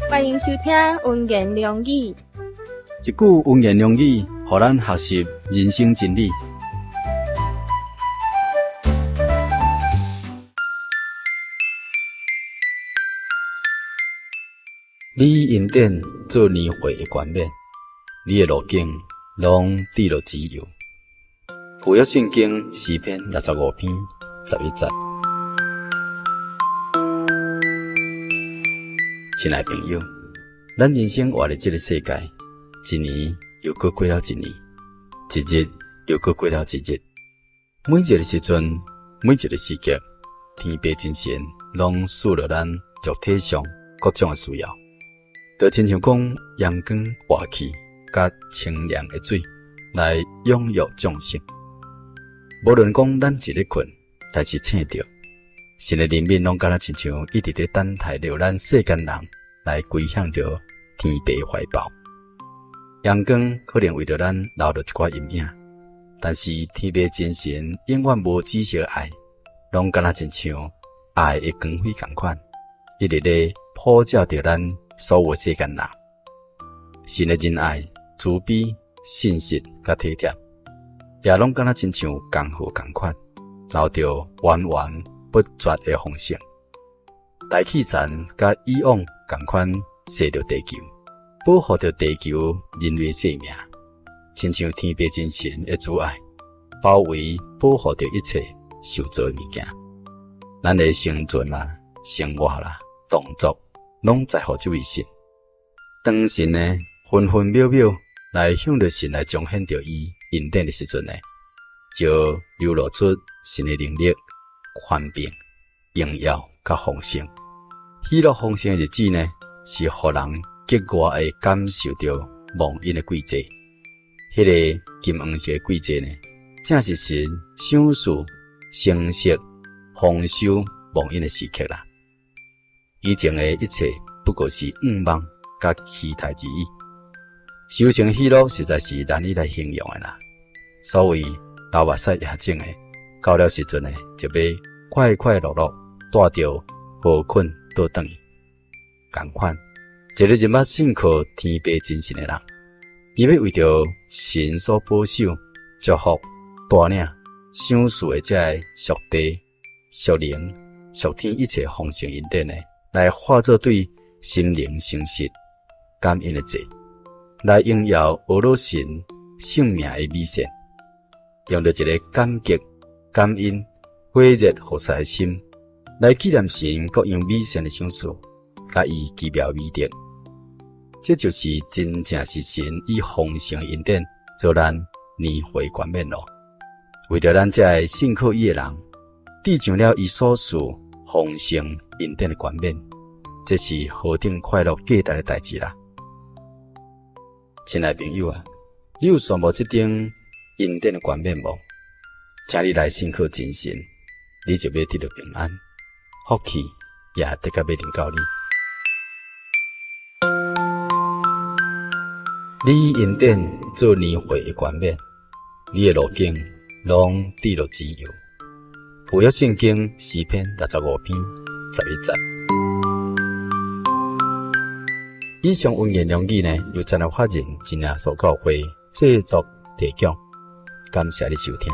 歡迎收聽溫言良語。一句溫言良語，予咱學習人生真理。你以恩典做年歲的冠冕，你的路徑攏得著自由。舊約聖經詩篇65篇11節。親愛朋友，咱人生活佇這个世界，一年又閣過了一年，一日又閣過了一日。每一个時陣，每一个時刻，天父真神攏賜予咱肉體上各種的需要，就親像講陽光、熱氣佮清涼的水來養育眾生。無論講咱是咧睏，還是醒著，神的憐憫攏敢若親像一直咧等待著咱世間人來歸向著天父懷抱。陽光可能為著咱留著一寡陰影，但是天父真神永遠無止息的愛，攏敢若親像愛的光輝仝款，一直咧普照著咱所有世間人。神的仁愛、慈悲、信實佮體貼，也攏敢若親像江河仝款，流著源源不絕的豐盛。大氣層佮以往仝款，洗著地球，保護著地球人類生命，親像天父真神的慈愛，包圍保護著一切受造的物件。咱的生存啦、生活啦、動作，攏在乎這位神。當神呢分分秒秒來向著神來彰顯著伊恩典的時陣呢，就流露出神的能力、權柄、榮耀佮豐盛。喜樂豐盛的日子呢，是予人格外會感受著蒙恩的貴濟。彼个金黃色的貴濟呢，正是神賞賜、成熟、豐收蒙恩的時刻啦。以前的一切不過是願望佮期待而已。收成喜樂實在是難以來形容的啦。所謂流目屎也種的，到了時陣呢，就欲快快樂樂帶著禾捆倒轉去。仝款，一个認捌信靠天父真神的人，伊欲為著神所保守、祝福、帶領、賞賜的這个屬地、屬靈、屬天一切豐盛恩典呢，來化做對心靈誠實感恩的祭，來榮耀阿羅神聖名的美善，用著一個感激、感恩、火熱服侍的心，來紀念神各樣美善的賞賜，佮伊奇妙美德。這就是真正是神以豐盛恩典做咱年歲冠冕囉。為著咱這个信靠伊的人，得上了伊所賜豐盛恩典的冠冕，這是何等快樂價值的代誌啦！親愛朋友啊，你有羨慕這頂恩典的冠冕無？請你來信靠真神，你就欲得著平安、福氣，也的確欲臨到你。你以恩典做年歲的冠冕，你的路徑攏得著自由。舊約聖經詩篇65篇11節。以上溫言良語呢，由真愛法人真耶穌教會製作提供，感謝你收聽。